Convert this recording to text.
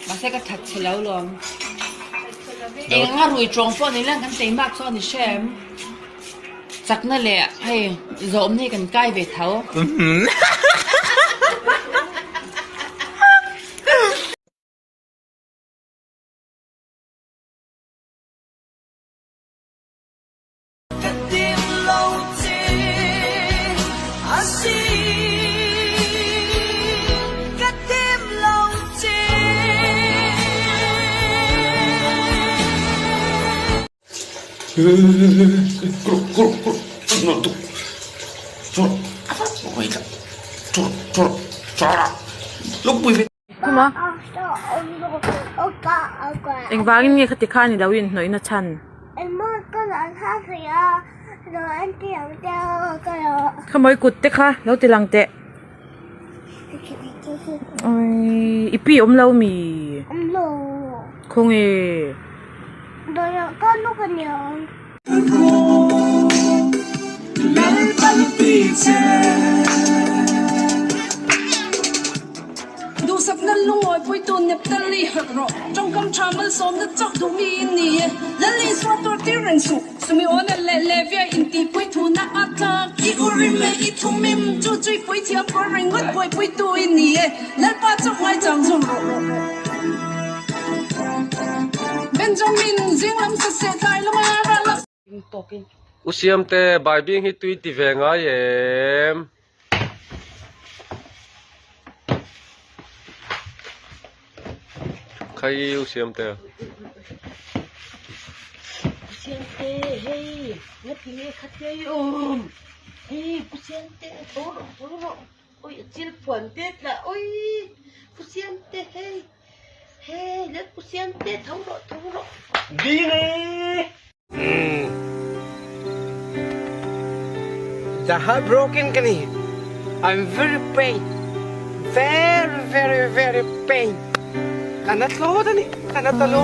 Mahse ka that chhe lo lawm. Eng anga rui tawng pawh ni lang kan tei mak chu a ni hrem. Chakna leh hei zawhawmna hi kan kai ve tho. Engvangin nge khati khan i lo inhnawih na chhan? Khamawi kut te kha lo ti lang teh. I pi awm lo mi? Khawnge? Duhsakna lungawi puitu Neptal i harh rawh. Tawngkam tha malsawmna chauh duh mi in ni e. Lal Isua tur tir reng suh. Sumiona leh Levia intihpui thuna a tlak. I urim e i thumim chu chui pui thiam kawr ringawt buaipuitu i ni e. Lalpa chauh ngaichang zawm rawh. Benjamin zinglam saseh tlai lama ral a. U Siamte, Baibing hi tui ti ve ngai em? Khai U Siamte. U Siamte, hei, nga ti nge kha te i awm? Hei, Pu Siamte, tho rawh, tho rawh. Ui, a chil phuan te tla, ui, Pu Siamte, hei, hei, let Pu Siamte, tho rawh, tho rawh. Bing! The heartbroken ka ni. I'm very pain. Very, very, very pain. Ka na tlawt a ni. Ka na ta lo.